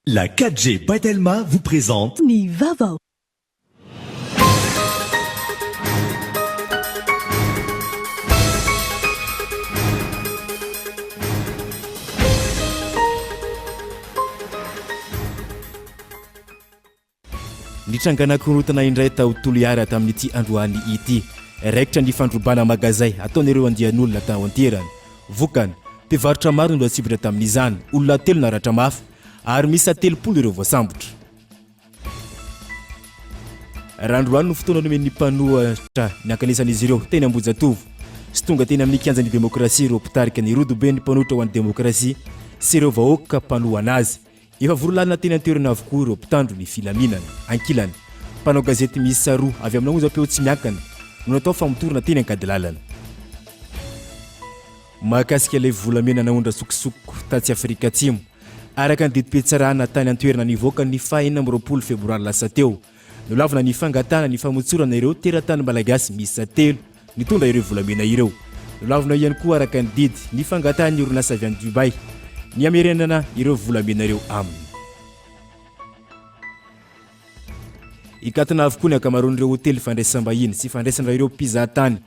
La 4G by Telma vous présente. Ny vaovao. Nitrangana korontana indray tao Toliara tamin'ity androany ity. Raikitra ny fandrobana magazay ataon'ireo andian'olona tao an-toerana. Vokany, mpivarotra maro no lasibatra tamin'izany, olona telo naratra mafy ary miisa 30 ireo voasambotra. Raha androany no fotoana nomen'ny mpanohitra ny hankanesan'izy ireo teny Ambohijatovo sy tonga teny amin'ny kianjan'ny demokrasia ireo mpitarika ny rodoben'ny mpanohitra ho an'ny demokrasia sy ireo vahoaka mpanohana azy. Efa vory lalina teny an-toerana avokoa ireo mpitandro ny filaminana. Ankilany, mpanao gazety miisa roa avy amina onjam-peo tsy miankina no natao famotorana teny Ankadilalana. Mahakasika ilay volamena naondra sokosoko tatsy Afrika Atsimo, araka ny didim-pitsarana tany an-toerana nivoaka ny faha 26 febroary lasa teo, Nolavina ny fangatahana ny famotsorana ireo teratany malagasy miisa telo nitondra ireo volamena ireo. Nolavina ihany koa araka ny didy ny fangatahan'ny orinasa avy any Dubaï ny hamerenana ireo volamena ireo aminy. Hikatona avokoa ny ankamaroan'ireo hotely fandraisam-bahiny sy fandraisana ireo mpizahatany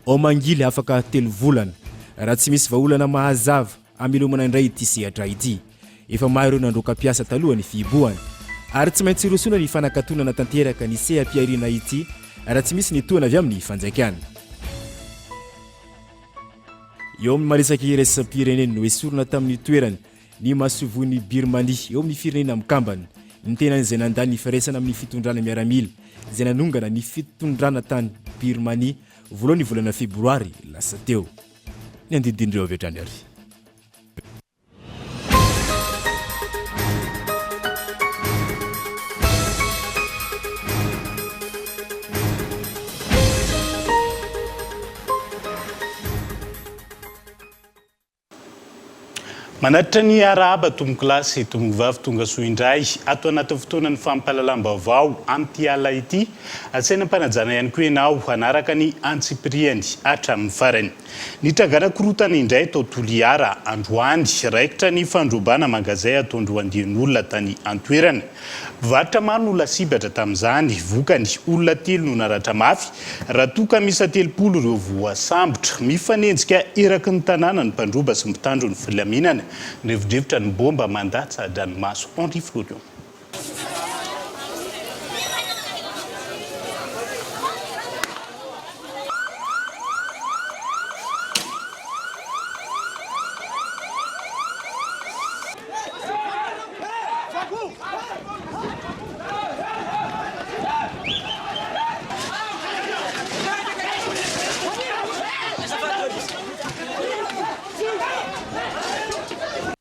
ao Mangily afaka telo volana raha tsy misy vahaolana mahazava. Hamelomana indray ity sehatra ity. Efa maro ireo nandroaka mpiasa talohan'ny fihibohana. Ary tsy maintsy hirosoana ny fanakatonana tanteraka ny seha-pihariana ity raha tsy misy ny tohana avy amin'ny fanjakana. Eo amin'ny maresaka iraisam-pirenena, noesorina tamin'ny toerany ny masoivohon'i Birmanie eo amin'ny Firenena Mikambana, ny tenany izay nandà ny firaisana amin'ny fitondrana miaramila izay nanongana ny fitondrana tany Birmanie voalohan'ny volana Febroary lasa teo. Ny andidin'ireo avy hatrany ary. Manatitra ny arahaba tompokolahy sy tompokovavy tonga soa indray ato anatin'ny fotoanan'ny fampahalalam-baovao amin'ity alina ity. Asaina am-panajana ihany koa ianao hanaraka ny antsipiriany hatramin'ny farany. Nitrangana korontana indray tao Toliara androany. Raikitra ny fandrobana magazay ataon-dry andian'olona tany an-toerana. Mpivarotra maro no lasibatra tamin'izany. Vokany, olona telo no naratra mafy, raha toa ka miisa 30 ireo voasambotra. Mifanenjika eraky ny tanàna ny mpandroba sy mpitandro ny filaminana. Nirefodrefotra ny bomba mandatsa-dranomaso. Henri Florion.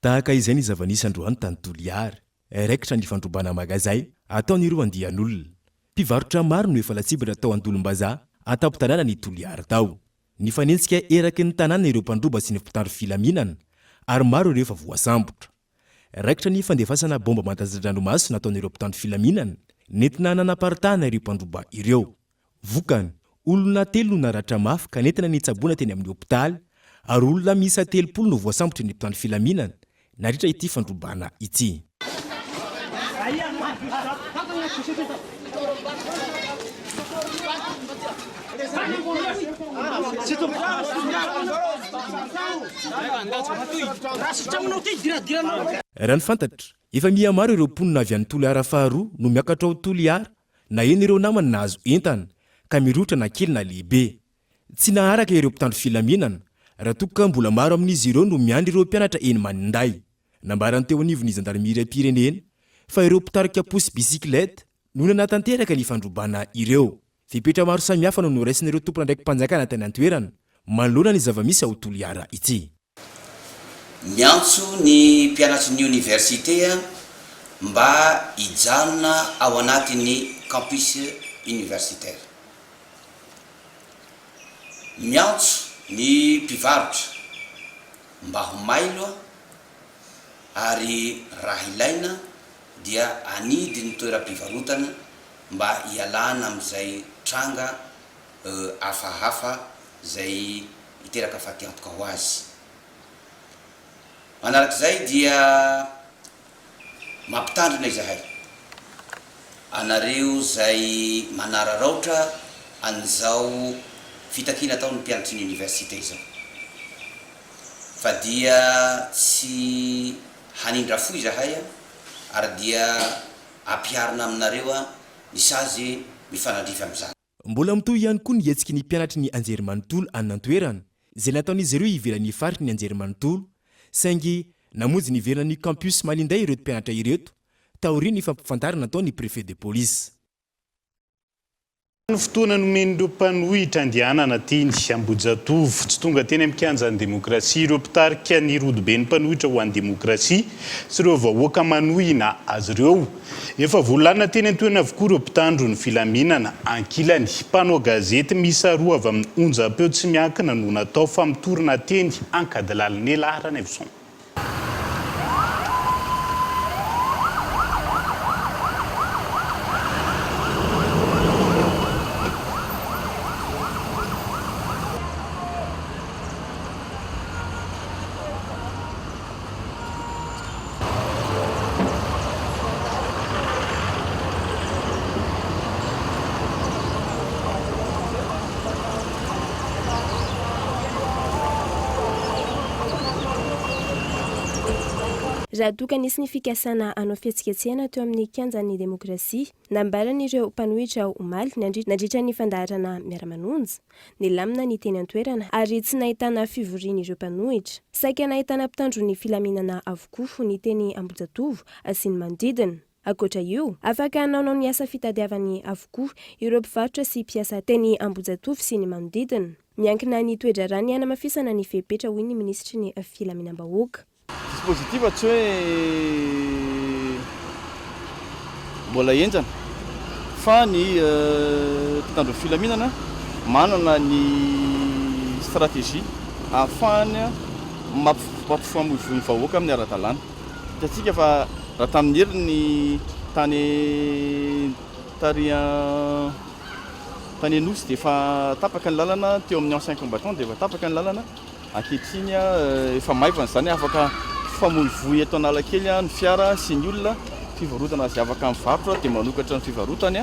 Tahaka izay ny zava-nisy androany tany Toliara. Raikitra ny fandrobana magazay ataon'ireo andian'olona. Mpivarotra maro no efa lasibatra tao Andolombazaha, an-tampon-tanànan'i Toliara tao. Nifanenjika eraky ny tanàna ireo mpandroba sy ny mpitandro filaminana ary maro ireo efa voasambotra. Raikitra ny fandefasana baomba mandatsa-dranomaso nataon'ireo mpitandro filaminana nentina nanaparitahana ireo mpandroba ireo. Vokany, olona telo no naratra mafy ka nentina nitsaboana teny amin'ny hopitaly ary olona miisa 30 no voasambotry ny mpitandro filaminana nandritra ity fandrobana ity. Raha ny fantatra, efa miha maro ireo mponina avy any Toliara faharoa no miakatra ao Toliara Naheno ireo namany nahazo entana ka mirohotra na kely na lehibe. Tsy naharaka ireo mpitandro filaminana raha toa ka mbola maro amin'izy ireo no miandry ireo mpianatra eny Maninday. Nambaran'ny teo anivon'ny zandarimeriam-pirenena fa ireo mpitarika posy bisikileta no nanatanteraka ny fandrobana ireo. Fepetra maro samihafa no noraisin'ireo tompon'andraiki-panjakana tany an-toerana manoloana ny zava-misy ao Toliara ity. Miantso ny mpianatry ny oniversite mba hijanona ao anatin'ny campus universitaire. Miantso ny mpivarotra mba ho mailo ary raha ilaina dia anidy ny toeram-pivarotana mba hialana amin'izay tranga hafahafa izay hiteraka fatiantoka ho azy. Manarak'izay dia. Mampitandrina izahay anareo izay manararaotra an'izao fitakiana ataon'ny mpianatry ny Université izao fa dia tsy hanindra fo izahay ary dia ampiharina aminareo ny sazy mifanandrify amin'izany. Mbola mitohy ihany koa ny hetsiky ny mpianatry ny anjerimanontolo any an-toerana, izay nataon'izy ireo ivelan'ny faritry ny anjerimanontolo, saingy namonjy niverina ny campus Malinday ireto mpianatra ireto taorian'ny fampifantarana nataon'ny préfet de police. Ny fotoana nomen'ireo mpanohitra andehanana teny Ambohijatovo. Tsy tonga teny amin'ny kianjan'ny demokrasia ireo mpitarika ny rodoben'ny mpanohitra ho an'ny demokrasia sy ireo vahoaka manohina azy ireo. Efa voalamina teny an-toerana avokoa ireo mpitandro ny filaminana. Ankilany, mpanao gazety miisa roa avy amin'ny onjam-peo tsy miankina no natao famotorana teny Ankadilalinela Ranaivoson. Raha toa ka nisy ny fikasana hanao fihetsiketsehana teo amin'ny kianjan'ny demokrasia, nambaran'ireo mpanohitra omaly nandritra ny fandaharana Miara-manonja, Nilamina ny teny an-toerana ary tsy nahitana fivorian'ireo mpanohitra. Saika nahitana mpitandro ny filaminana avokoa ny teny Ambohijatovo sy ny manodidina. Ankoatra io, afaka nanao ny asa fitadiavany avokoa ireo mpivarotra sy mpiasa teny Ambohijatovo sy ny manodidina. Miankina ny toe-draharaha ny hanamafisana ny fepetra, hoy ny minisitry ny filaminam-bahoaka. Dispositif tsy hoe mbola henjana fa ny mpitandro ny filaminana manana ny stratégie ahafahany mampifamoivoy ny vahoaka amin'ny ara-dalàna. Hitantsika fa raha tamin'ny heriny tany tary tany Anosy dia efa tapaka ny lalana, teo amin'ny ancien combattant dia efa tapaka ny lalana. Ankehitriny efa maivana izany, afaka mifamoivoy eto Analakely ny fiara sy ny olona, fivarotana izay afaka mivarotra dia manokatra ny fivarotany,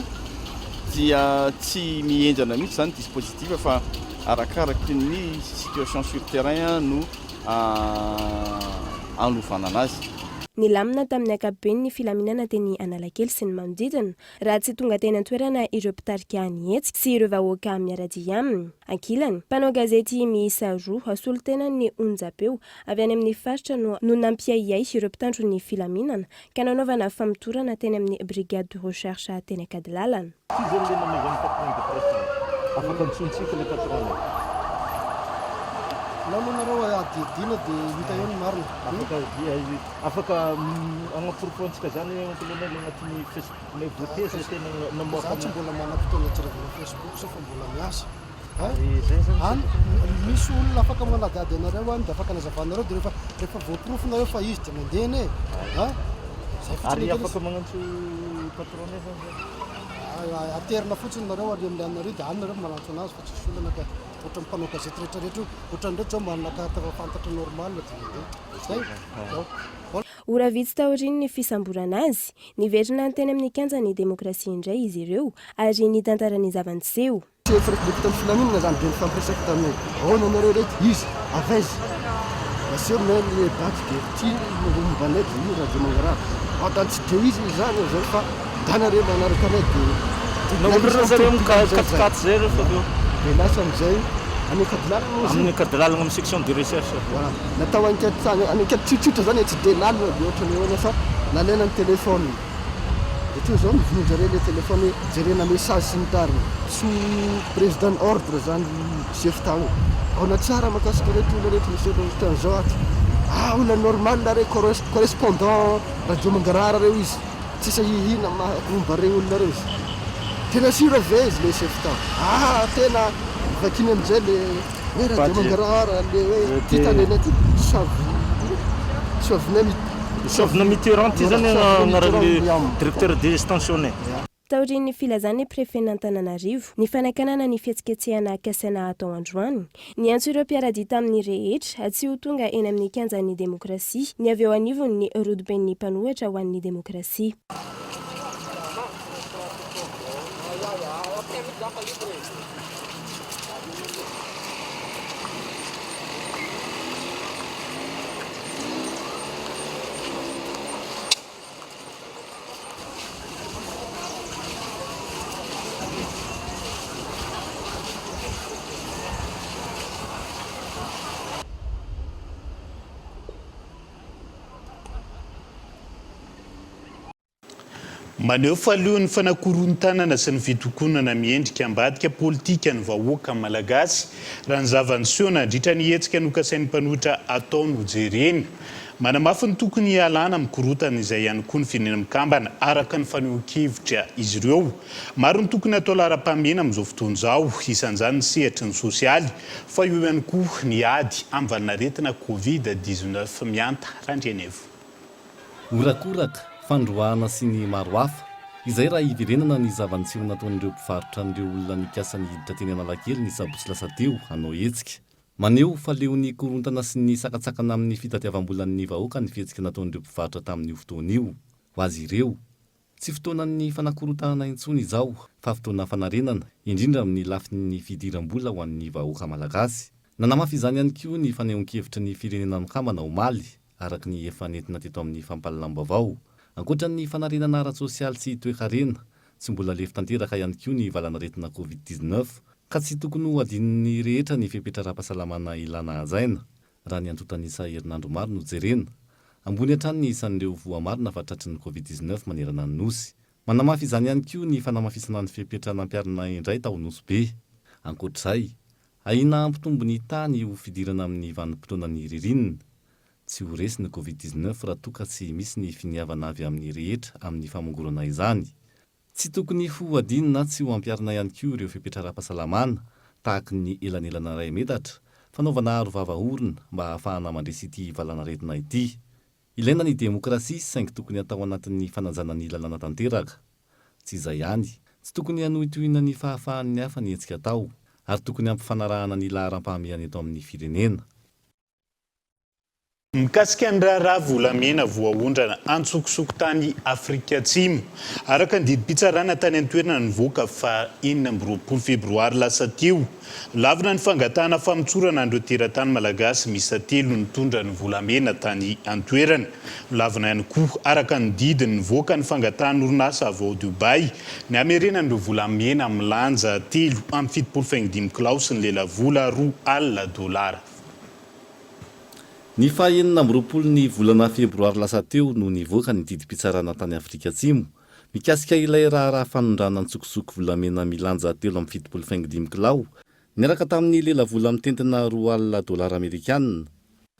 dia tsy mihenjana mihitsy izany ny dispositif fa arakaraky ny situation sur terrain no anovana anazy. Nilamina tamin'ny ankapobeny ny filaminana teny Analakely sy ny manodidina raha tsy tonga teny an-toerana ireo mpitarika ny hetsika sy ireo vahoaka miara-dia aminy. Ankilany, mpanao gazety miisa roa, solontenan'ny onjam-peo avy any amin'ny faritra no no nampiahiahy ireo mpitandro ny filaminana ka nanaovana famotorana teny amin'ny brigade de recherche teny Ankadilalana. Ty zany le namezan'ny patron de presse zany. Afaka antsointsika le patron nay. Alao aloha nareo hadihadiana de hita eo ny marina. Afaka afaka agnaporofoantsika zany mon colonel agnatin'ny facebook nay voté zay tena namoaka. Za tsy mbola manam-potoana hijerevana facebook sao fa mbola miasa. Any misy olona afaka manadihady anareo any dia afaka anazavanareo dia rehefa rehefa voaporofonareo fa izy dia mandeha anie e. A! Zay fotsiny Ary ange afaka lesy. magnantso patron-nay zany zay? Aterina fotsiny nareo ary amin'ilay anareo dia any nareo manantso anazy fa tsisy olana ka. Ohatran'ny mpanao gazety rehetra rehetra io. Ohatran'ireto zao manana carte fantatra normal dia mandeha. Zay. Zao. Ora vitsy taorian'ny fisamborana azy, niverina teny amin'ny kianjan'ny demokrasia indray izy ireo ary nitantara ny zava-niseho. Tsy efa reto tamin'ny filaminana zany dia nifampiresaka taminay ahoana nareo reto iza avy aiza nasehonay le badge de ty no momba anay de io radio mangarahara ah tsy de iza izany eo zany fa da nareo manaraka anay de Naolona zareo amin'ny quat-quat zay rehefa avy eo. De lasa amizay any Ankadilalana moa izy io. Amin'ny Ankadilalana amin'ny section de recherche. Voilà natao enquête any enquête tsotsotra zany e tsy de lalina be ohatran'ny ahoana fa nalaina ny téléphone. De teo zao novonoin-jareo le téléphone hoe jerena message sy ny tariny. Sous président ordre zany chef tao. Aona tsara makasika reto olona reto misy ohatran'izao ato. Ah olona normal re correspondant radio mangarahara reo izy. Tsisy ahiahiana momba reo olona reo izy. Tena sûr ve izy le chef tao. Ah tena vakiny amizay le hoe radio mangarahara le hoe ty tanena ty Soavina Soavina Mitterrand ty zany anaran'le directeur de stantionnaire. Taorian'ny filazan'ny prefen'Antananarivo ny fanakanana ny fihetsiketsehana kasaina hatao androany, niantso ireo mpiara-dia taminy rehetra tsy ho tonga eny amin'ny kianjan'ny demokrasia ny avy eo anivon'ny rodoben'ny mpanohitra ho an'ny demokrasia. Maneho fa leon'ny fanakorontanana sy ny fitokonana miendrika ambadika politika ny vahoaka malagasy raha ny zava-niseho nandritra ny hetsika nokasain'ny mpanohitra atao no jerena. Manamafy ny tokony hialana amin'ny korontana izay ihany koa ny Firenena Mikambana, araka ny fanehoan-kevitra izy ireo. Maro ny tokony hatao laharam-pahamehana amin'izao fotoana izao, isan'izany ny sehatry ny sosialy, fa eo ihany koa ny ady amin'ny valanaretina Covid 19. Mihanta Randrianaivo. Horakoraka, fandroahana sy ny maro hafa. Izay raha hiverenana ny zava-niseho nataon'ireo mpivarotra an'ireo olona nikasa ny hiditra teny Analakely ny sabotsy lasa teo hanao hetsika. Maneho fa leo ny korontana sy ny sakantsakana amin'ny fitadiavam-bolan'ny vahoaka ny fihetsika nataon'ireo mpivarotra tamin'io fotoana io. Ho azy ireo, tsy fotoanan'ny fanakorontanana intsony izao fa fotoana fanarenana, indrindra amin'ny lafiny fidiram-bola ho an'ny vahoaka malagasy. Nanamafy izany ihany koa ny fanehoan-kevitry ny Firenena Mikambana omaly, araka ny efa nentina teto amin'ny fampahalalam-baovao. Ankoatra ny fanarenana ara-tsosialy sy toekarena, tsy mbola lefy tanteraka ihany koa ny valanaretina Covid 19, Ka tsy tokony ho adinon'ny rehetra ny fepetra ara-pahasalamana ilana hajaina, raha ny antontan'isa herinandro maro no jerena. Ambony hatrany ny isan'ireo voamarina fa tratry ny Covid 19 manerana ny Nosy. Manamafy izany ihany koa ny fanamafisana ny fepetra nampiharina indray tao Nosy Be. Ankoatr'izay, ahiana hampitombo ny taha ny ho fidirana amin'ny vanim-potoanan'ny ririnina. Tsy ho resy ny Covid 19 raha toa ka tsy misy ny finiavana avy amin'ny rehetra amin'ny famongorana izany. Tsy tokony ho adino na tsy ho ampiharina ihany koa ireo fepetra ara-pahasalamana, tahaky ny elanelana iray metatra, fanaovana aro vava orona mba hahafahana mandresy ity valanaretina ity. Ilaina ny demokrasia saingy tokony hatao anatin'ny fanajana ny lalàna tanteraka. Tsy izay ihany, tsy tokony hanohitohina ny fahafahan'ny hafa ny hetsika atao, ary tokony hampifanarahana ny laharam-pahamehana eto amin'ny firenena. Mikasika ny raharaha volamena voaondrana antsokosoko tany Afrika Atsimo, araka ny didim-pitsarana tany an-toerana nivoaka faha 26 febroary lasa teo, lavina ny fangatahana famotsorana an'ireo teratany malagasy miisa telo nitondra ny volamena tany an-toerana. Nolavina ihany koa, araka ny didy nivoaka ny fangatahan'orinasa avy ao Dubaï, ny hamerenana ireo volamena milanja 73 faingo dimy kilao sy ny lelavola 20 dolara. Ny faha 26 ny volana febroary lasa teo no nivoaka ny didim-pitsarana tany Afrika Atsimo mikasika ilay raharaha fanondrana antsokosoko volamena milanja 73 faingo dimy kilao niaraka tamin'ny lelavola mitentina 20 dolara amerikana.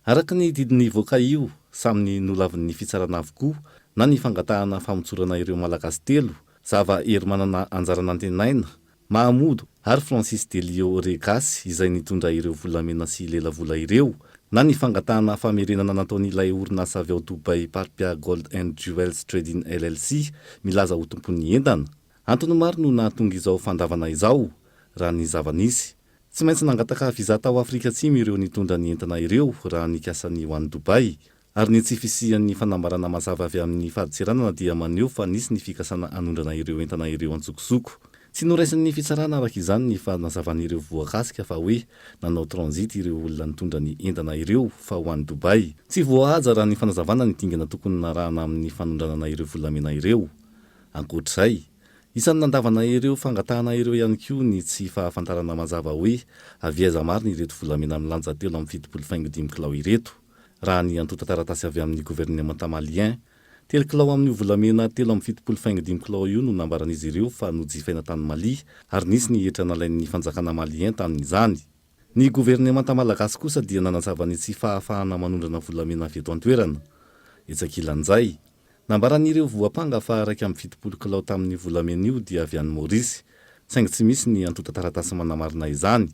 Araka ny didy nivoaka io, samy nolavin'ny fitsarana avokoa na ny fangatahana famotsorana ireo Malagasy telo, Zava Herimanana Anjaranantenaina, Mahamodo ary Francis Delio Regas izay nitondra ireo volamena sy lelavola ireo, na ny fangatahana famerenana nataon'ilay orinasa avy ao Dubai Parpia Gold and Jewels Trading LLC milaza ho tompon'ny entana. Antony maro no nahatonga izao fandavana izao, raha ny zava-nisy. Tsy maintsy nangataka visa tao Afrika Atsimo ireo nitondra ny entana ireo raha nikasa ny ho any Dubai. Ary ny tsy fisian'ny fanambarana mazava avy amin'ny fadintseranana dia maneho fa nisy ny fikasana hanondrana ireo entana ireo an-tsokosoko. Tsy noraisin'ny fitsarana araka izany ny fanazavan'ireo voakasika fa hoe nanao transit ireo olona nitondra ny entana ireo fa ho any Dubaï. Tsy voahaja raha ny fanazavana ny dingana tokony narahana amin'ny fanondranana ireo volamena ireo. Ankoatr'izay, isan'ny nandavana ireo fangatahana ireo ihany koa ny tsy fahafantarana mazava hoe avy aiza marina ireto volamena milanja 73 faingo dimy kilao ireto. Raha ny antontan-taratasy avy amin'ny governemanta malien, telo kilao amin'io volamena 73 faingo dimy kilao io no nambaran'izy ireo fa nojifaina tany Mali ary nisy ny hetra nalain'ny fanjakana malien tamin'izany. Ny governemanta malagasy kosa dia nanazava ny tsy fahafahana manondrana volamena avy eto an-toerana. Etsy ankilan'izay, nambaran'ireo voampanga fa 71 kilao tamin'io volamena io dia avy any Maorisy, saingy tsy misy ny antontan-taratasy manamarina izany.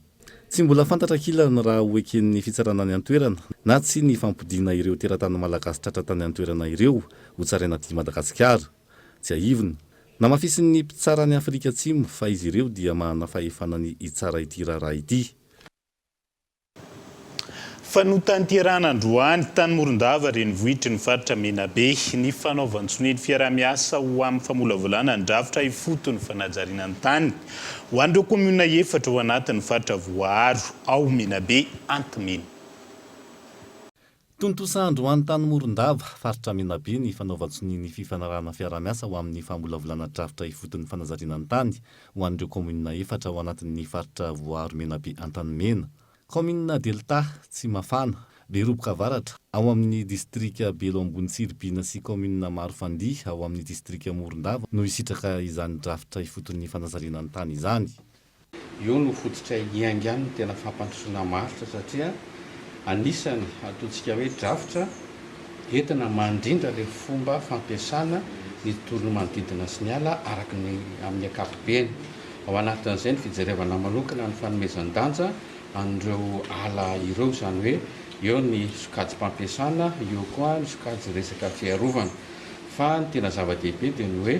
Tsy mbola fantatra ankilany raha ho eken'ny fitsarana any an-toerana na tsia ny fampodiana ireo teratany malagasy tratra tany an-toerana ireo ho tsaraina aty Madagasikara. Tsiahivina. Namafisin'ny mpitsara any Afrika Atsimo fa izy ireo dia manana fahefana ny hitsara ity raharaha ity. Fa notanterahana androany, tany Morondava, renivohitry ny faritra Menabe, ny fanaovan-tsonia ny fiaraha-miasa ho amin'ny famolavolana ny drafitra ifotony fanajariana ny tany ho an'ireo kaominina efatra ao anatin'ny faritra voaaro ao Menabe Antimena. Tontosa androany tany Morondava, faritra Menabe ny fanaovan-tsonia ny fifanarahana fiaraha-miasa ho amin'ny famolavolana drafitra ifotony fanajariana ny tany ho an'ireo kaominina efatra ao anatin'ny faritra voaaro Menabe Antanimena. Kaominina Delta, Tsimafana, Beroboka Avaratra, ao amin'ny distrika Belo Ambony Tsiribihina sy kaominina Marofandia ao amin'ny distrika Morondava no hisitraka izany drafitra ifoton'ny fanajariana ny tany izany. Io no fototra iaingan'ny tena fampandrosoana maharitra satria anisany ataontsika hoe drafitra entina mandrindra ilay fomba fampiasana ny tontolo manodidina sy ny ala araka ny amin'ny ankapobeny. Ao anatin'izay ny fijerevana manokana ny fanomezan-danja an'ireo ala ireo, izany hoe eo ny sokajim-pampiasana, eo koa ny sokajy resaka fiarovana. Fa ny tena zava-dehibe dia ny hoe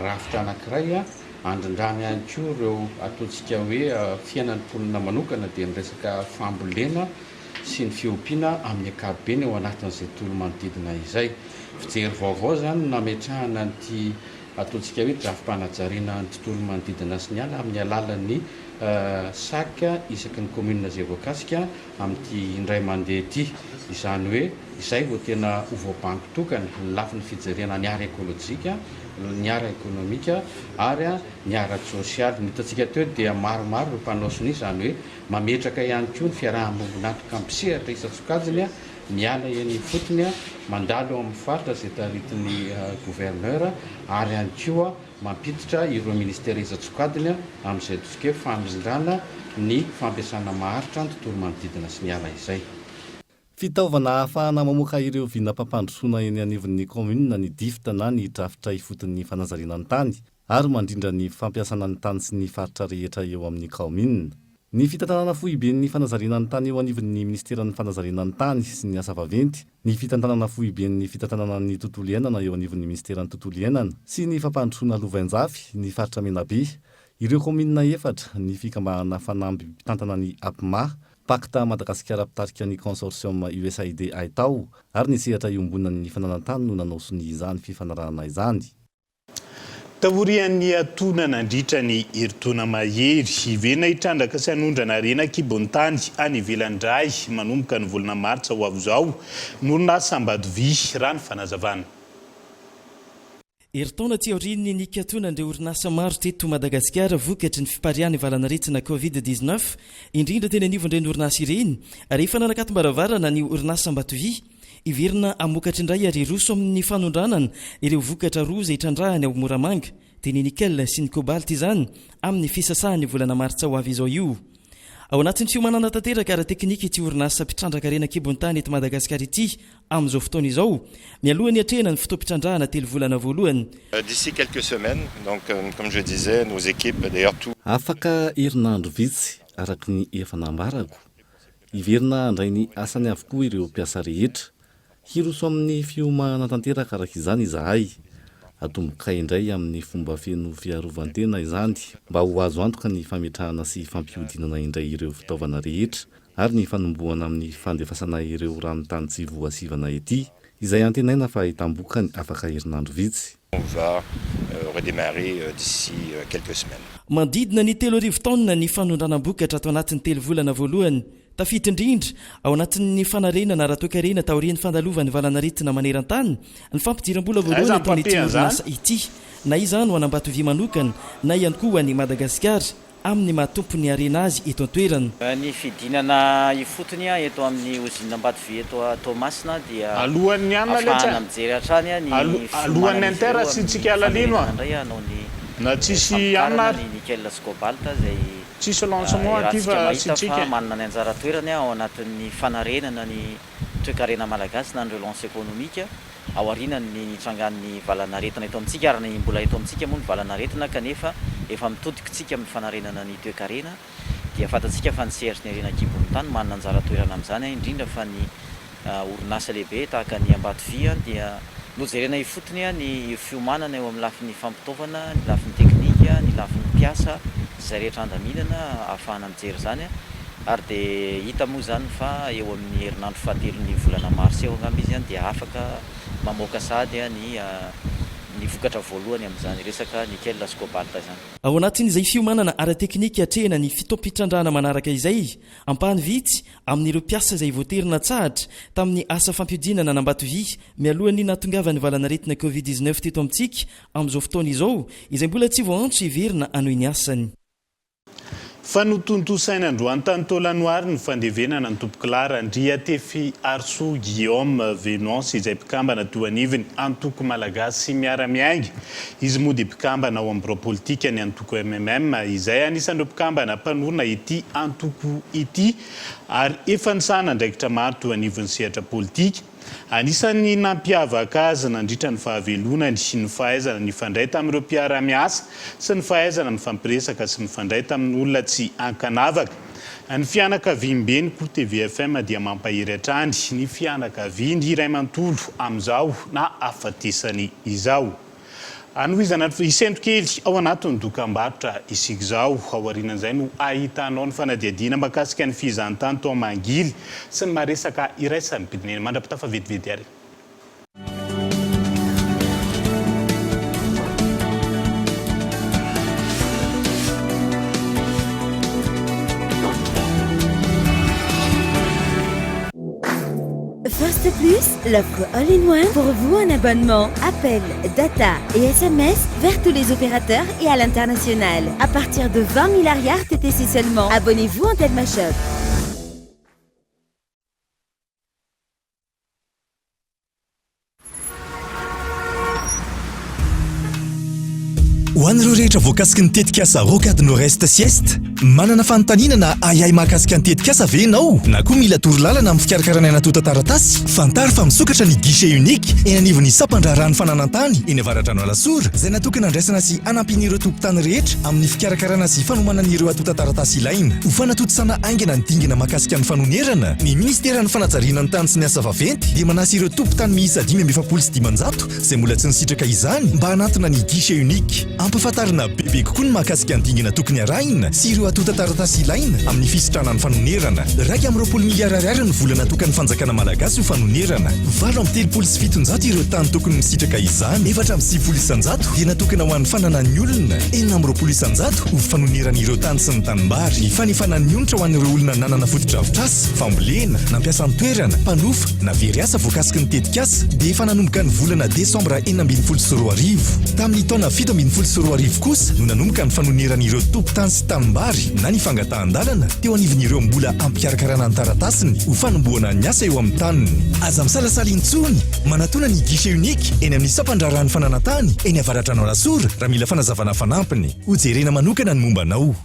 rafitra anankiray andrindrany ihany koa ireo ataontsika hoe fiainan'ny mponina manokana dia ny resaka fambolena sy ny fiompiana amin'ny ankapobeny ao anatin'izay tontolo manodidina izay. Fijery vaovao izany no nametrahana an'ity ataontsika hoe drafi-panajariana ny tontolo manodidina sy ny ala amin'ny alalan'ny sac isaky ny commune izay voakasika amin'ity indray mandeha ity. Izany hoe izay vao tena ho voabango tokana ny lafiny fijerena ny ara-ekolojika, ny ara-ekonomika ary ny ara-tsosialy. Ny hitantsika teo dia maromaro ireo mpanao sonia, izany hoe mametraka ihany koa ny fiaraha-miombon'antoka mpisehatra isan-tsokajiny miala eny ifotony, mandalo ao amin'ny faritra izay taritin'ny gouverneur ary ihany koa mampiditra ireo ministera isan-tsokajiny amin'izay ataontsika hoe famindrana ny fampiasana maharitra ny tontolo manodidina sy ny ala izay. Fitaovana ahafahana mamoaka ireo vinam-pampandrosoana eny anivon'ny kaominina ny DIFT na ny drafitra ifoton'ny fanajariana ny tany ary mandrindra ny fampiasana ny tany sy ny faritra rehetra eo amin'ny kaominina. Ny fitantanana foiben'ny fanajariana ny tany eo anivon'ny minisiteran'ny fanajariana ny tany sy ny asa vaventy, ny fitantanana foiben'ny fitantanana ny tontolo iainana eo anivon'ny minisiteran'ny tontolo iainana sy ny fampandrosoana lovainjafy, ny faritra Menabe, ireo kaominina efatra, ny fikambanana Fanamby mpitantana ny APMA, Pacte Madagasikara mpitarika ny Consortium USAID Haitao ary ny sehatra iombonan'ny fananan-tany no nanao sonia izany fifanarahana izany. Taorian'ny niatoana nandritra ny herintaona mahery, hiverina hitrandraka sy hanondrana harena an-kibon'ny tany any ivelany indray manomboka ny volana martsa ho avy izao ny orinasa Ambatovi, raha ny fanazavana. Herintaona aty aorian'ny nikatonan'ireo orinasa maro teto Madagasikara vokatry ny fipariahan'ny valanaretina Covid 19, indrindra teny anivon'ireny orinasa ireny, rehefa nanakatom-baravarana ny orinasa Ambatovy, Hiverina hamokatra indray ary hiroso amin'ny fanondranana ireo vokatra roa izay trandrahany ao Moramanga, dia ny nickel sy ny cobalt izany, amin'ny fisasahan'ny volana martsa ho avy izao io. Ao anatin'ny fiomanana tanteraka ara-teknika ity orinasa mpitrandraka harena an-kibon'ny tany eto Madagasikara ity amin'izao fotoana izao, mialoha ny hiatrehana ny fotoam-pitrandrahana telo volana voalohany. D'ici quelques semaines, donc comme je disais, nos équipes, d'ailleurs tout. Afaka herinandro vitsy, araka ny efa nambarako, Hiverina handray ny asany avokoa ireo mpiasa rehetra. Hiroso amin'ny fiomanana tanteraka araka izany izahay. Atomboka indray amin'ny fomba feno fiarovan-tena izany mba ho azo antoka ny fametrahana sy fampihodinana indray ireo fitaovana rehetra ary ny fanombohana amin'ny fandefasana ireo ranon-tany tsy voasivana ety, izay antenaina fa ahitam-bokany afaka herinandro vitsy. On va redémarrer d'ici quelques semaines. Manodidina ny 3000 taonina ny fanondranam-bokatra ato anatin'ny telo volana voalohany. Tafiditra indrindra ao anatin'ny fanarenana ara-toekarena taorian'ny fandalovan'ny valanaretina maneran-tany ny fampidiram-bola voalohany Aiza ny ataon'ity papier an'izany? orinasa ity. Na izany ho an'Ambatovy manokana na ihany koa ho an'i Madagasikara. Amin'ny maha tompon'ny harena azy eto an-toerana. Ny fidinana ifotony eto amin'ny ozinina Ambatovy eto Toamasina dia Alohan'ny anona letsy afahana a! mijery hatrany ny Alohan'ny fiomanan'izy inter ireo amin'ny asiantsika alalino famerenana a! indray hanao ny Na tsisy anona famokarana ary. ny nickel sy cobalt izay Tsisy lancement aty iarahantsika fa mahita asiantsika fa e! manana ny anjara toerany ao anatin'ny fanarenana ny toekarena malagasy na ny relance économique aorianan'ny nitrangan'ny valanaretina eto amintsika ary ny mbola eto amintsika moa ny valanaretina kanefa efa mitodika tsika amin'ny fanarenana ny toekarena dia fantatsika fa ny sehatry ny harena an-kibon'ny tany manana anjara toerana amin'izany indrindra fa ny orinasa lehibe tahaka ny Ambatovy dia Nojerena ifotony ny fiomanana eo amin'ny lafiny fampitaovana, ny lafiny teknika, ny lafiny mpiasa sy izay rehetra andaminana ahafahana mijery izany ary dia hita moa izany fa eo amin'ny herinandro fahatelon'ny volana marsa eo angamba izy dia afaka mamoaka sahady ny ny vokatra voalohany amin'izany resaka nickel sy cobalt izany. Ao anatin'izay fiomanana ara-teknika atrehina ny fotoam-pitrandrahana manaraka izay, ampahany vitsy amin'ireo mpiasa izay voatery natsahatra tamin'ny asa fampihodinana an'Ambatovy mialohan'ny nahatongavan'ny valanaretina Covid 19 teto amintsika amin'izao fotoana izao, izay mbola tsy voaantso hiverina hanohy ny asany. Fa notontosaina androany tany Taolanoary ny fandevenana an'i Tompokolahy Randriatefiarisoa Guillaume Venance izay mpikambana teo anivon'ny Antoko Malagasy Miara-Miainga. Izy moa dia mpikambana ao amin'ny birao politikan'ny antoko MMM izay anisan'ireo mpikambana mpanorina ity antoko ity ary efa nisahana andraikitra maro teo anivon'ny sehatra politika. Anisan'ny nampiavaka azy nandritra ny fahavelonany ny fahaizana nifandray tamin'ireo mpiara-miasa sy ny fahaizana mifampiresaka sy mifandray tamin'olona tsy ankanavaka. Ny fianakaviamben'ny Cour tvfm dia mampahery hatrany ny fianakaviany iray manontolo amin'izao nahafatesany izao. Hanohizana hisento kely ao anatin'ny dokambarotra isika izao. Aorianan'izay no ahitanao ny fanadihadiana mahakasika ny fihizantany tao Mangily sy ny maha-resaka iraisam-pirenena. Mandra-pitafa vetivety ary. First Plus, l'offre all-in-one pour vous un abonnement, appel, data et SMS vers tous les opérateurs et à l'international. À partir de 20 000 ariary TTC seulement. Abonnez-vous en Telma Shop. Ho an'ireo rehetra voakasiky ny tetikasa Rocade Nord-Est sy Est, manana fanontaniana na ahiahy mahakasika ny tetikasa ve ianao? Na koa mila torolalana amin'ny fikarakarana ny antontan-taratasy? Fantaro fa misokatra ny guichet unique eny anivon'ny sampan-draharahan'ny fananan-tany eny Avaradrano Alasora, izay natokana handraisana sy hanampiana ireo tompon-tany rehetra amin'ny fikarakarana sy fanomanana ireo antontan-taratasy ilaina. Ho fanatontosana haingana ny dingana mahakasika ny fanonerana, ny Minisiteran'ny Fanajariana ny Tany sy ny Asa Vaventy dia manasa ireo tompon-tany miisa 45 izay mbola tsy nisitraka izany mba hanantona ny guichet unique. Ampahafantarina bebe kokoa ny mahakasika ny dingana tokony arahina sy ireo antontan-taratasy ilaina amin'ny fisitrahana ny fanonerana. 21 miliara ariary ny vola natokan'ny fanjakana malagasy ho fanonerana. 738 ireo tany tokony misitraka izany. 94% dia natokana ho an'ny fananan'ny olona, 26% ho fanonerana ireo tany sy ny tanimbary. Ny fanefana ny onitra ho an'ireo olona nanana fotodrafitrasa, fambolena, nampiasa ny toerana, mpanofa, na very asa voakasiky ny tetikasa dia efa nanomboka ny volana desambra 2016. Tamin'ny taona 2017 kosa no nanomboka ny fanonerana ireo tompon-tany sy tanimbary na ny fangatahan-dalana teo anivon'ireo mbola ampikarakarana ny taratasiny ho fanombohana ny asa eo amin'ny taniny. Aza misalasala intsony, manatona ny guichet unique eny amin'ny sampan-draharahan'ny fananan-tany eny Avaradrano Alasora raha mila fanazavana fanampiny. Hojerena manokana ny momba anao.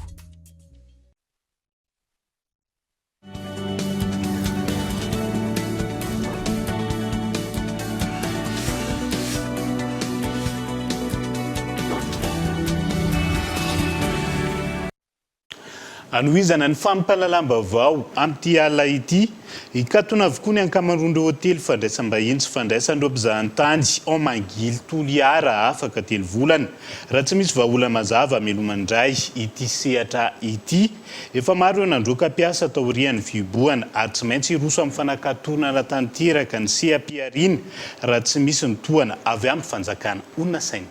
Hanohizana ny fampahalalam-baovao amin'ity alina ity, hikatona avokoa ny ankamaroan'ireo hotely fandraisam-bahiny sy fandraisan'ireo mpizahantany ao Mangily Toliara afaka telo volana, raha tsy misy vahaolana mazava hamelomana indray ity sehatra ity. Efa maro ireo nandroaka mpiasa taorian'ny fihibohana ary tsy maintsy hiroso amin'ny fanakatonana tanteraka ny seha-pihariana raha tsy misy ny tohana avy amin'ny fanjakana, hoy ny nasaina.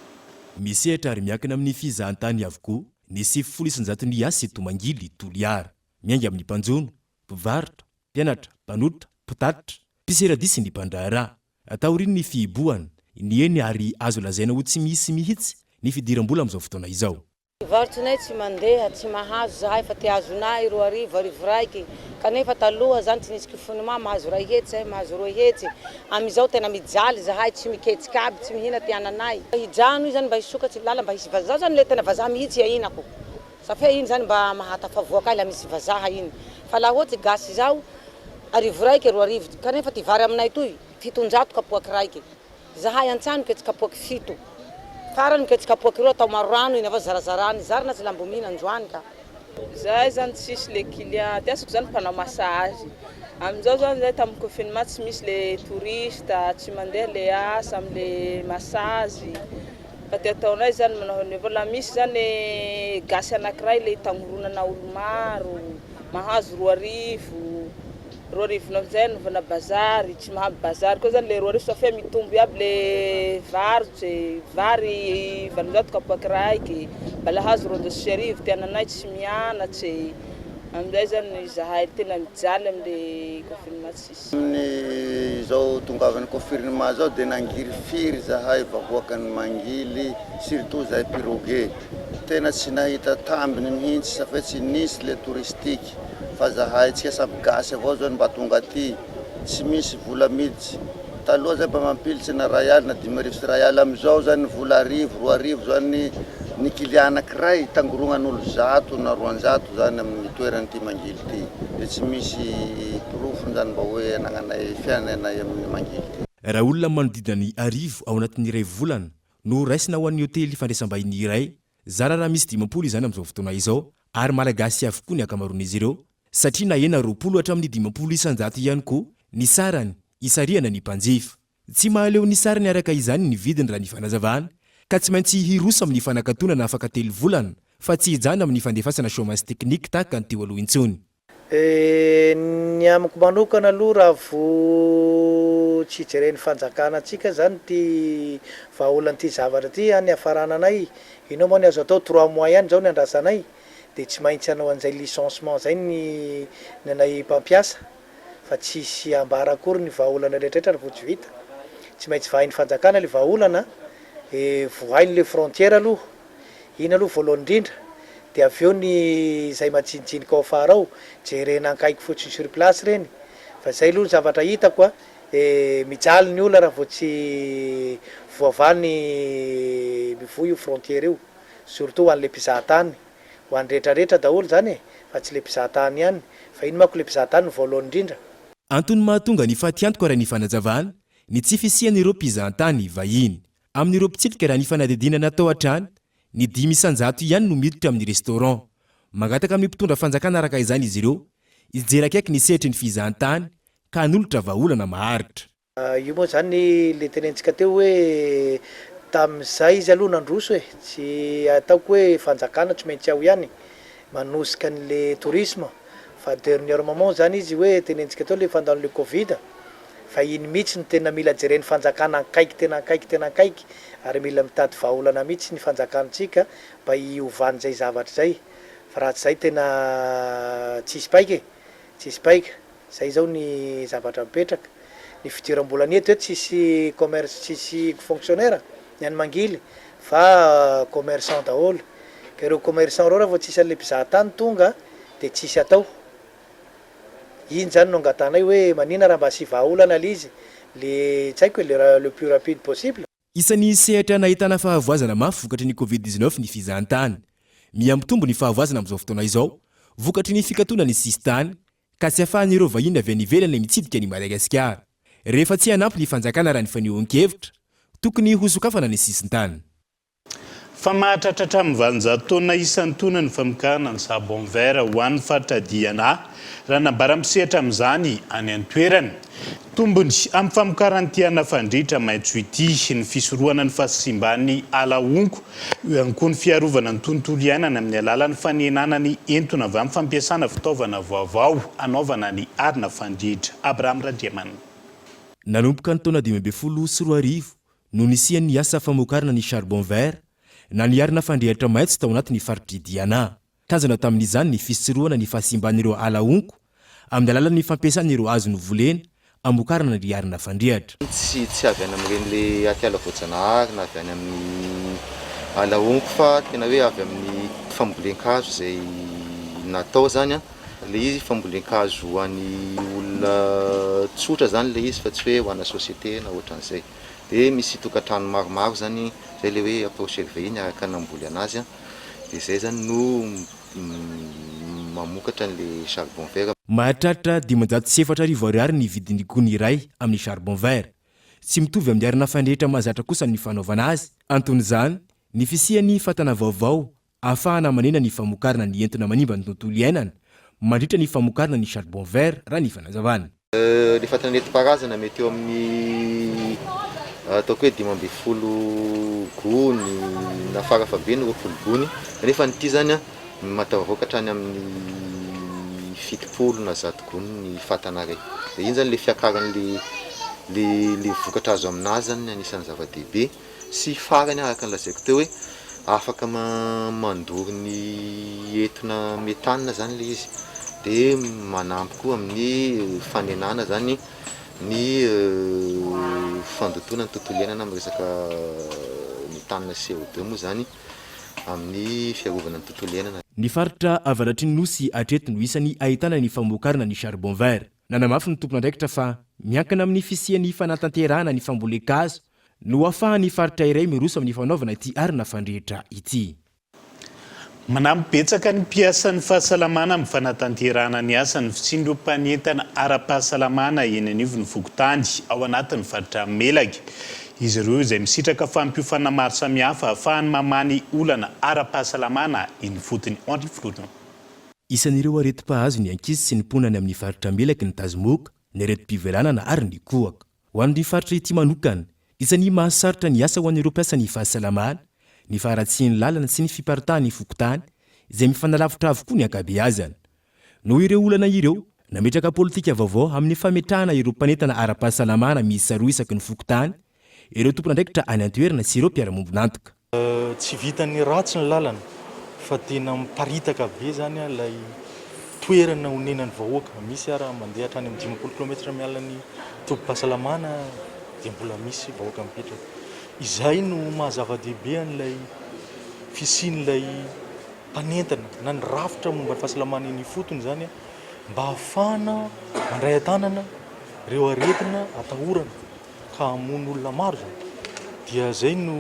Misehatra ary miankina amin'ny fizahantany avokoa ny 90 isan-jaton'ny Yas eto Mangily, Toliara. Miainga amin'ny mpanjono, mpivarotra, mpianatra, mpanotra, mpitatitra, mpiseradia sy ny mpandraharaha. Taorian'ny fihibohana, nihena ary azo lazaina ho tsy misy mihitsy ny fidiram-bola amin'izao fotoana izao. Ny varotrinay tsy mandeha, tsy mahazo zahay fa te azonay 2000, arivo raiky, kanefa taloha zany tsy nisy kifonima mahazo ray hetsy zahay mahazo roa hetsy, amizao tena mijaly zahay tsy miketsiky aby, tsy mihina ty ananay. Hijano io zany mba hisokatsy lala mba hisy vazaha, zao zany le tena vazaha mihitsy iainako, safia iny zany mba mahatafavoaka ahy la misy vazaha iny, fa la ohatsy gasy zao arivo raiky 2000, kanefa ty vary aminay toy 700 kapoaky raiky. Zahay an-tsaha miketsy kapoaky fito. Farany miketsy kapoaky roa atao maro rano iny avao zarazarany. Zarina tsy lambo mihina androany ka. Zahay zany tsisy le client aty asako zany mpanao massage. Amin'izao zany zay tamin'ny confinement tsy misy le touriste, tsy mandeha le asa amle massage fa ty ataonay zany manao ny avao la misy zany gasy anakiray le itangoronana olo maro mahazo 2000, 2000 amizay anaovana bazary, tsy mahampy bazary koa zany le 2000 fa fe mitombo iaby le varotse, vary 800 kapoaky raiky, mbala ahazo 1200, ty ananay tsy mianatse. Amin'izay zany izahay tena mijaly amin'le confinement tsisy. Amin'ny izao tongavan'ny confinement zao dia nangirifiry zahay vahoakan'i Mangily surtout zahay pirogue tena tsy nahita tambiny mihintsy safia tsy nisy le touristique fa zahay tsika samy gasy avao zao no mba tonga aty tsy misy vola miditsy taloha zay mba mampilitsy na ray alina 1500 amizao zany vola arivo 2000 zany Ny kili anakiray tangorognan'olo 100 na 200 zany amin'ny toeran'ity mangily ity dia tsy misy porofony zany mba hoe anagnanay fiainanay amin'ny mangily ity. Raha olona manodidina ny 1000 ao anatin'ny iray volana no raisina ho an'ny hotely fandraisam-bahiny iray, zara raha misy 50 izany amin'izao fotoana izao ary Malagasy avokoa ny ankamaroan'izy ireo satria nahena 20 hatramin'ny 50% ihany koa ny sarany hisarihana ny mpanjifa. Tsy mahaleo ny sariny araka izany ny vidiny raha ny fanazavana, ka tsy maintsy hiroso amin'ny fanakatonana afaka telo volana fa tsy hijanona amin'ny fandefasana chômage technique tahaka ny teo aloha intsony. Ny amiko manokana aloha raha vo tsy jeren'ny fanjakana antsika zany ity vahaolana ity zavatra ity an niafarana anay, inona moa ny azo atao trois mois ihany zao ny andrasanay de tsy maintsy hanao an'izay licenciement zay ny ny anay mpampiasa. fa tsisy ambara akory ny vahaolana rehetraretra ry vao tsy vita, tsy maintsy vahain'ny fanjakana le vahaolana e, vohainy le frontière aloha, iny aloha voalohany indrindra, de avy eo ny izay majinijinika ao afara ao, jerena ankaiky fotsiny sur place reny, fa zay aloha ny zavatra hitako a, e, mijaly ny olona raha vao tsy voavaha ny mivoha io frontière io, surtout ho an'le mpizahatany. Ho an'ny rehetra rehetra daholo izany e, fa tsy le mpizaha tany ihany, fa iny manko le mpizaha tany no voalohany indrindra. Antony mahatonga ny fatiantoka raha ny fanazavana, ny tsy fisian'ireo mpizahantany vahiny. Amin'ireo mpitsidika raha ny fanadihadiana natao hatrany, ny 5% ihany no miditra amin'ny restaurant. Mangataka amin'ny mpitondra fanjakana araka izany izy ireo, hijery akaiky ny sehatry ny fizahantany ka hanolotra vahaolana maharitra. Io moa zany le tenenitsika teo hoe tamin'izay izy aloha nandroso e, tsy ataoko hoe fanjakana tsy maintsy ao ihany manosika an'le tourisme fa dernier moment zany izy hoe tenenitsika teo le fandalin'le covid fa iny mihitsy no tena mila jeren'ny fanjakana akaiky tena akaiky tena akaiky ary mila mitady vahaolana mihitsy ny fanjakantsika mba hiovan'izay zavatra izay fa raha tsy izay tena tsisy paika e, tsisy paika. Zay zao ny zavatra mipetraka. Ny fidiram-bola ny eto tsisy commerce tsisy fonctionnaire ny any Mangily fa commerçant daholo. Ka ireo commerçant ireo raha vao tsisy an'ilay mpizaha tany tonga dia tsisy atao. Iny zany no angatahanay hoe manina raha mba asia vahaolana le izy le tsy haiko e le le plus rapide possible. Isan'ny sehatra nahitana fahavoazana mafy vokatry ny Covid 19 ny fizahantany. Miha-mitombo ny fahavoazana amin'izao fotoana izao, vokatry ny fikatonan'ny sisintany, ka tsy afahan'ireo vahiny avy any ivelany mitsidika an'i Madagasikara. Rehefa tsy hanampy ny fanjakana raha ny fanehoan-kevitra, tokony hosokafana ny sisintany. Fa mahatratra hatramin'ny 800 taonina isan-taona ny famokarana ny charbon vert ho an'ny faritra Diana, raha nambaran'ny mpisehatra amin'izany any an-toerana. Tombony amin'ny famokaran'ity anafandritra maitso ity ny fisorohana ny fahasimban'ny ala honko, eo ihany koa ny fiarovana ny tontolo iainana amin'ny alalan'ny fanenana ny entona avy amin'ny fampiasana fitaovana vaovao hanaovana ny arina fandritra. Abraham Randriamanana. Nanomboka ny taona 2015 no nisian'ny asa famokarana ny charbon vert na ny arina fandrehitra maitso tao anatin'ny faritr'i Diana. Tanjona tamin'izany ny fisorohana ny fahasimban'ireo ala honko amin'ny alalan'ny fampiasana ireo hazo novolena hamokarana ny arina fandrehitra. Tsy tsy avy any amin'ireny le atiala voajanahary na avy any amin'ny ala honko fa tena hoe avy amin'ny fambolen-kazo izay natao zany an. Le izy fambolen-kazo ho an'ny olona tsotra zany le izy fa tsy hoe ho ana société na ohatran'izay. De misy tokantrano maromaro zany zay le hoe approche RVI niaraka namboly anazy an. Dia izay zany no mamokatra an'le charbon vert. Mahatratra 4500 ariary ny vidin'ny gony iray amin'ny charbon vert. Tsy mitovy amin'ny arina fandrehitra mahazatra kosa ny fanaovana azy. Anton'izany, ny fisian'ny fatana vaovao ahafahana manena ny famokarana ny entona manimba ny tontolo iainana. mandritra ny famokarana ny charbon vert, raha ny fanazavana. Ilay fatana nentim-paharazana mety eo amin'ny ataoko hoe 15 gony na farafahabeny 20 gony, kanefa ity izany an mahatafavoaka hatrany amin'ny 70 na 100 gony ny fatana iray. Dia iny izany ilay fiakaran'ilay ilay vokatra azo aminazy izany no anisan'ny zava-dehibe. Sy farany araka ny lazaiko teo hoe afaka mandoro ny etona méthane zany le izy de manampy koa amin'ny fanenana zany ny fandotoana ny tontolo iainana amin'ny resaka méthane sy CO2 moa zany amin'ny fiarovana ny tontolo iainana. Ny faritra avaratry ny Nosy hatreto no isan'ny ahitana ny famokarana ny charbon vert. Nanamafy ny tompon'andraikitra fa miankina amin'ny fisian'ny fanatanterahana ny fambolen-kazo no ahafahan'ny faritra iray miroso amin'ny fanaovana ity arina fandrehitra ity. Manampy betsaka ny mpiasan'ny fahasalamana amin'ny fanatanterahana ny asany ny fisian'ireo mpanentana ara-pahasalamana eny anivon'ny fokontany ao anatin'ny faritra Melaky. Izy ireo izay misitraka fampiofanana maro samihafa ahafahany mamaha ny olana ara-pahasalamana eny ifotony. Henri Florian. Isan'ireo aretim-pahazo ny ankizy sy ny mponina any amin'ny faritra Melaky ny tazomoka, ny aretim-pivelanana ary ny kohaka. Ho an'ny faritra ity manokana, isan'ny mahasarotra ny asa ho an'ireo mpiasan'ny fahasalamana, ny faharatsian'ny lalana sy ny fiparitahan'ny fokontany, izay mifanalavitra avokoa ny ankabeazany. Noho ireo olana ireo, nametraka politika vaovao amin'ny fametrahana ireo mpanentana ara-pahasalamana miisa roa isaky ny fokontany ireo tompon'andraikitra any an-toerana sy ireo mpiara-mombon'antoka. Tsy vitan'ny ratsy ny lalana fa tena miparitaka be zany ilay toerana onenan'ny vahoaka. Misy ara mandeha hatrany amin'ny 50 kilometatra miala ny tobim-pahasalamana dia mbola misy vahoaka mipetraka. Izay no maha zava-dehibe an'ilay fisian'ilay mpanentana na ny rafitra momba ny fahasalamana eny ifotony izany mba hahafahana mandray an-tanana ireo aretina atahorana. ka hamono olona maro izany. Dia izay no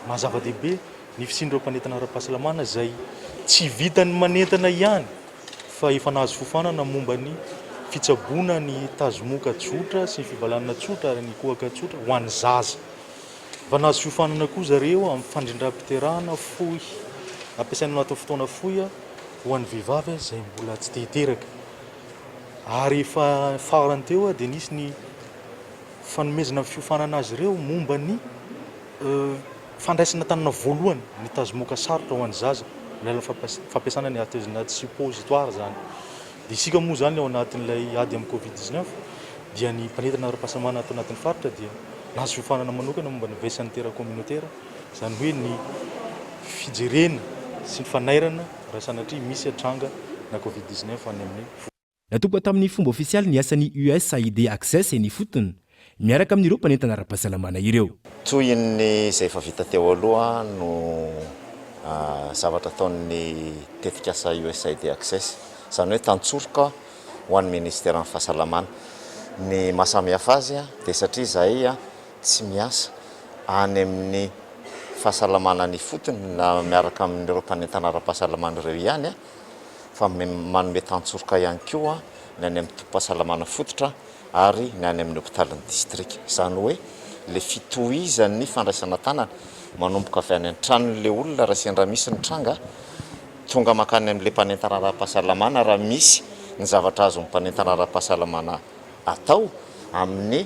maha zava-dehibe ny fisian'ireo mpanentana ara-pahasalamana izay tsy vitan'ny manentana ihany fa efa nahazo fiofanana momba ny fitsaboana ny tazomoka tsotra sy ny fivalanana tsotra ary ny kohaka tsotra ho an'ny zaza. Efa nahazo fiofanana koa zareo amin'ny fandrindram-piterahana fohy ampiasaina anatin'ny fotoana fohy ho an'ny vehivavy izay mbola tsy te hiteraka. Ary efa farany teo dia nisy ny fanomezana ny fiofanana azy ireo momba ny fandraisana tanana voalohany ny tazomoka sarotra ho an'ny zaza amin'ny alalan'ny fampiasana ny artesunate suppositoire izany. Dia isika moa izany ao anatin'ilay ady amin'ny covid 19 dia ny mpanentana ara-pahasalamana ato anatin'ny faritra dia nahazo fiofanana manokana momba ny veille sanitaire communautaire, izany hoe ny fijerena sy ny fanairana raha sanatria misy tranga na covid 19 any amin'ny Natomboka tamin'ny fomba ofisialy ny asan'ny USAID Access eny ifotony, miaraka amin'ireo mpanentana ara-pahasalamana ireo. Tohin'ny izay efa vita teo aloha no zavatra ataon'ny tetikasa USAID Access, izany hoe tantsoroka ho an'ny ministeran'ny fahasalamana. Ny maha samy hafa azy dia satria izahay tsy miasa any amin'ny fahasalamana any ifotony na miaraka amin'ireo mpanentana ara-pahasalamana ireo ihany fa manome tantsoroka ihany koa ny any amin'ny tobim-pahasalamana fototra ary ny any amin'ny hopitalin'ny distrika. Izany hoe ilay fitohizan'ny fandraisana tanana manomboka avy any an-tranon'ilay olona raha sendra misy ny tranga, tonga mankany amin'ilay mpanentana ara-pahasalamana raha misy ny zavatra azon'ny mpanentana ara-pahasalamana atao amin'ny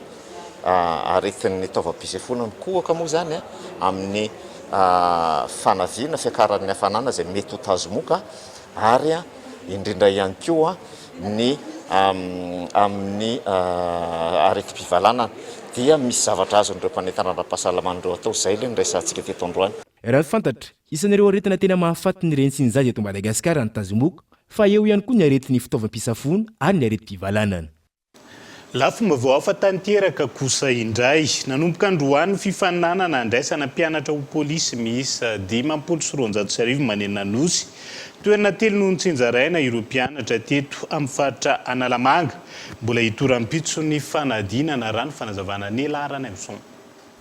aretin'ny taovam-pisefoana mikohaka moa izany, amin'ny fanaviana, fiakaran'ny hafanana izay mety ho tazomoka ary indrindra ihany koa ny amin'ny aretim-pivalanana dia misy zavatra azon'ireo mpanentana ara-pahasalamana ireo atao, izay ilay noresahantsika teto androany. Raha ny fantatra, isan'ireo aretina tena mahafaty ny reny sy ny zaza eto Madagasikara ny tazomoka, fa eo ihany koa ny aretin'ny fitaovam-pisafoana ary ny aretim-pivalanana. Lafim-baovao hafa tanteraka kosa indray. Nanomboka androany ny fifaninanana handraisana mpianatra ho polisy miisa 1250 manerana ny Nosy. Toerana telo no notsinjaraina ireo mpianatra teto amin'ny faritra Analamanga. Mbola hitohy rahampitso ny fanadinana raha ny fanazavana Nela Ranaivison.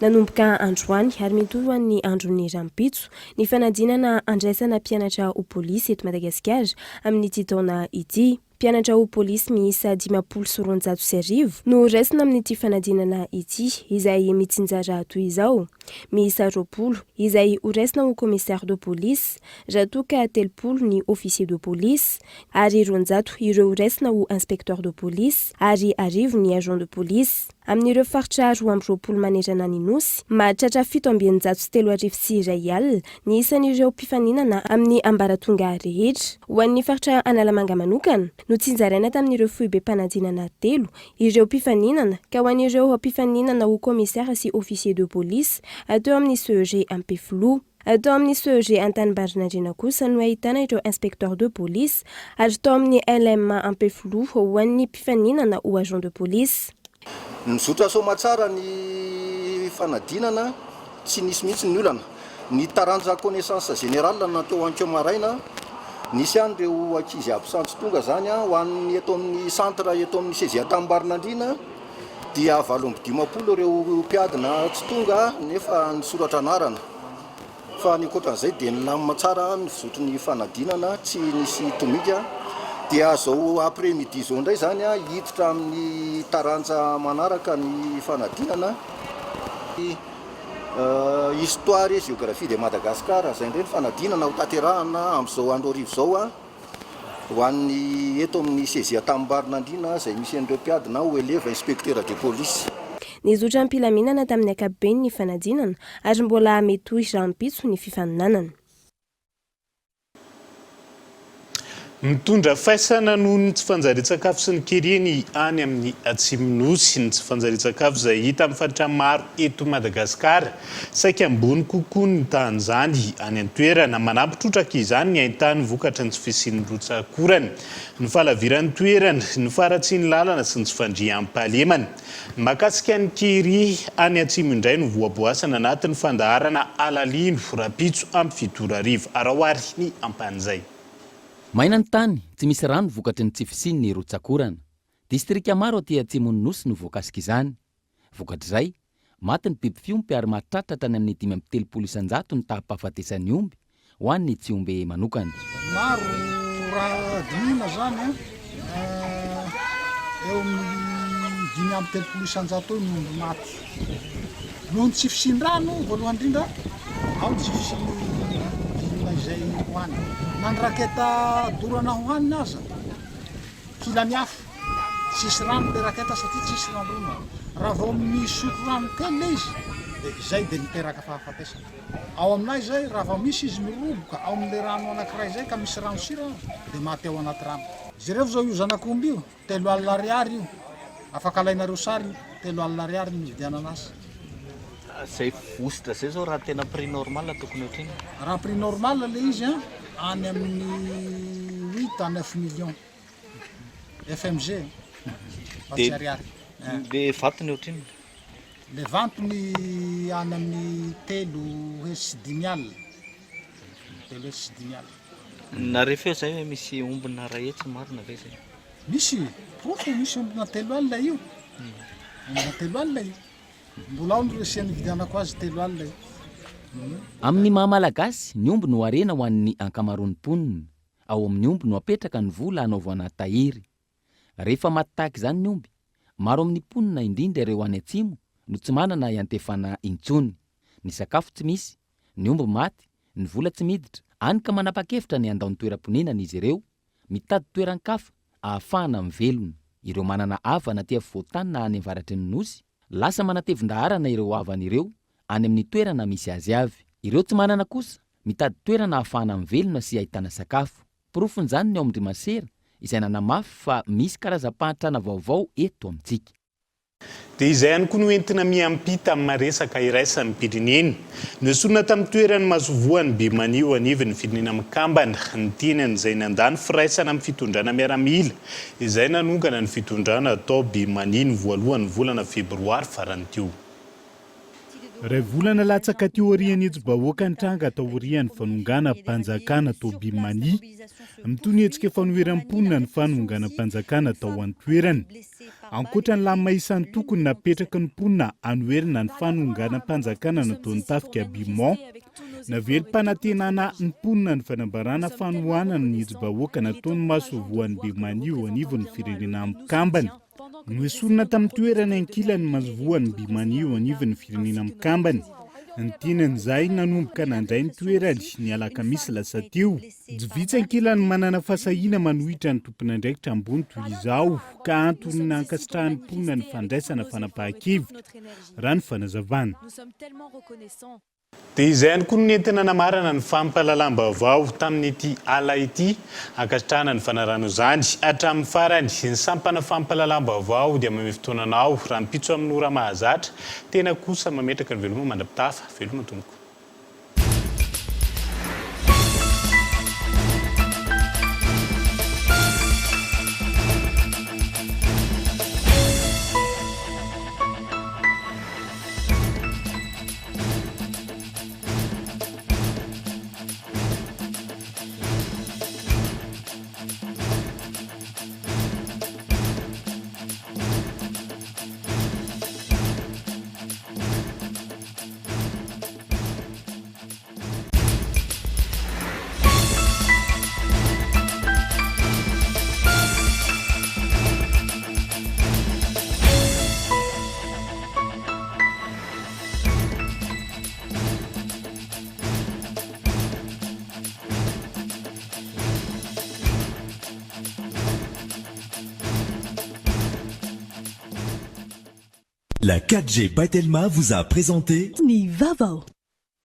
Nanomboka androany ary mitohy ho an'ny andron'ny rahampitso ny fanadinana handraisana mpianatra ho polisy eto Madagasikara amin'ity taona ity. Mpianatra ho polisy miisa 1250 no horaisina amin'ity fanadinana ity, izay mitsinjara toy izao, miisa 20 izay horaisina ho commissaire de police, raha toa ka 30 ny officier de police, ary 200 ireo horaisina ho inspecteur de police, ary 1000 ny agent de police. Amin'ireo faritra 22 manerana ny Nosy, mahatratra 3167 ny isan'ireo mpifaninana amin'ny ambaratonga rehetra. Ho an'ny faritra Analamanga manokana, notsinjaraina tamin'ireo foibem-panadinana telo ireo mpifaninana ka ho an'ireo mpifaninana ho commissaire sy officier de police teo amin'ny CEG Ampefiloha. Tao amin'ny CEG Antanimbarinandriana kosa no ahitana ireo inspecteurs de police ary tao amin'ny LMA Ampefiloha ho an'ny mpifaninana ho agent de police. Nizotra soamatsara ny fanadinana, tsy nisy mihitsy ny olana. Ny taranja connaissance générale no natao ankeo maraina, nisy ihany ireo ankizy absent tsy tonga izany, ho an'ny eto amin'ny centre eto amin'ny CEG Antanimbarinandriana dia 58 ireo mpiadina tsy tonga nefa nisoratra anarana. Fa ny ankoatran'izay dia nilamina tsara ny fizotry ny fanadinana, tsy nisy tomika. Dia izao après midi izao indray izany hiditra amin'ny taranja manaraka ny fanadinana. Histoire et géographie de Madagascar, izay indray ny fanadinana ho tanterahana amin'izao andro hariva izao. Ho an'ny eto amin'ny CEG Antanimbarinandriana izay misy an'ireo mpiadina ho eleva inspecteur de police. Nizotra am-pilaminana tamin'ny ankapobeny ny fanadinana ary mbola mitohy rahampitso ny fifaninanana. Mitondra faisana noho ny tsy fanjarian-tsakafo sy ny kere ny any amin'ny Atsimon'ny Nosy. Ny tsy fanjarian-tsakafo izay hita amin'ny faritra maro eto Madagasikara. Saika ambony kokoa ny tahan'izany any an-toerana. Manampy trotraka izany ny haintany vokatry ny tsy fisian'ny rotsak'orana, ny fahalaviran'ny toerana, ny faharatsian'ny lalana sy ny tsy fandriampahalemana. Ny mahakasika ny kere any atsimo indray no voaboasana anatin'ny fandaharana Alalino, rahampitso amin'ny fito ora hariva. Araho àry ny ampahan'izay. Maina ny tany, tsy misy rano vokatry ny tsy fisian'ny rotsak'orana. Distrika maro aty atsimon'ny Nosy no voakasik'izany. Vokatr'izay, maty ny biby fiompy ary mahatratra hatrany amin'ny 35% ny taham-pahafatesan'ny omby, ho an'ny Tsiombe manokana. Maro raha dinihina izany an, eo amin'ny 35% eo ny omby maty. Noho ny tsy fisian-drano voalohany indrindra, ao ny tsy fisian'ny vilona izay hohanina. Na ny raketa dorana hohanina aza, Kila ny afo, tsisy rano le raketa satria tsisy rano. Raha vao misotro rano kely le izy de izay de miteraka fahafatesana. Ao aminay zay raha vao misy izy miroboka ao amin'le rano anakiray zay ka misy rano sira de maty ao anaty rano. Jereo zao io zanak'omby io, 30 ariary io, afaka alainareo sary io, 30 ariary ny nividianana azy. Zay vositra zay zao raha tena prix normal tokony ohatrinona? Raha prix normal le izy an, any amin'ny huit à neuf millions FMG fa tsy ariary. Le vatony ohatrinona? Le vantony any amin'ny 530, 530. Nareo feo zay hoe misy ombina ray hetsy marina ve zay? Misy, porofo misy ombina 30 io, ombina 30 io. Mbola ao ny resia nividianako azy 30 io. Amin'ny maha Malagasy, ny omby no harena ho an'ny ankamaroan'ny mponina. Ao amin'ny omby no apetraka ny vola hanaovana tahiry. Rehefa maty tahaka izany ny omby, maro amin'ny mponina indrindra ireo any atsimo no tsy manana iantefana intsony. Ny sakafo tsy misy, ny omby maty, ny vola tsy miditra, any ka manapa-kevitra ny handao ny toeram-ponenana izy ireo, mitady toeran-kafa ahafahana mivelona. Ireo manana havana aty afovoan-tany na any avaratry ny Nosy, lasa manatevin-daharana ireo havany ireo any amin'ny toerana misy azy avy. Ireo tsy manana kosa, mitady toerana ahafahana mivelona sy ahitana sakafo. Porofon'izany ny ao amin-dry Masera, izay nanamafy fa misy karazam-pahantrana vaovao eto amintsika. Dia izay ihany koa no entina miampita amin'ny resaka iraisam-pirenena. Nesorina tamin'ny toeran'ny masoivohon'i Birmanie eo anivon'ny Firenena Mikambana ny tenany izay nandà ny firaisana amin'ny fitondrana miaramila izay nanongana ny fitondrana tao Birmanie ny voalohan'ny volana febroary farany teo. Iray volana latsaka teo aorian'ny hetsi-bahoaka nitranga taorian'ny fanonganam-panjakana tao Birmanie, mitohy ny hetsika fanoheran'ny mponina ny fanonganam-panjakana tao an-toerana. Ankoatra ny lamina isan-tokony napetraky ny mponina hanoherana ny fanonganam-panjakana nataon'ny tafika Birman, Navelom-panantenana ny mponina ny fanambarana fanohanana ny hetsi-bahoaka nataon'ny masoivohon'i Birmanie eo anivon'ny Firenena Mikambana. Noesorina tamin'ny toerany ankilany ny masoivohon'i Birmanie eo anivon'ny Firenena Mikambana. Ny tenany izay nanomboka nandray ny toerany ny alakamisy lasa teo. Tsy vitsy ankilany manana fahasahiana manohitra ny tompon'andraikitra ambony toy izao ka antony nankasitrahan'ny mponina ny fandraisana fanapahan-kevitra, raha ny fanazavana. Dia izay ihany koa no nentina namarana ny fampahalalam-baovao tamin'ity ala ity. Ankasitrahana ny fanarahana izany hatramin'ny farany. Ny sampana fampahalalam-baovao dia manome fotoana anao rahampitso amin'ny ora mahazatra. Tena kosa mametraka ny veloma mandra-pitafa. Veloma tompoko. La 4G by Telma vous a présenté Ny vaovao.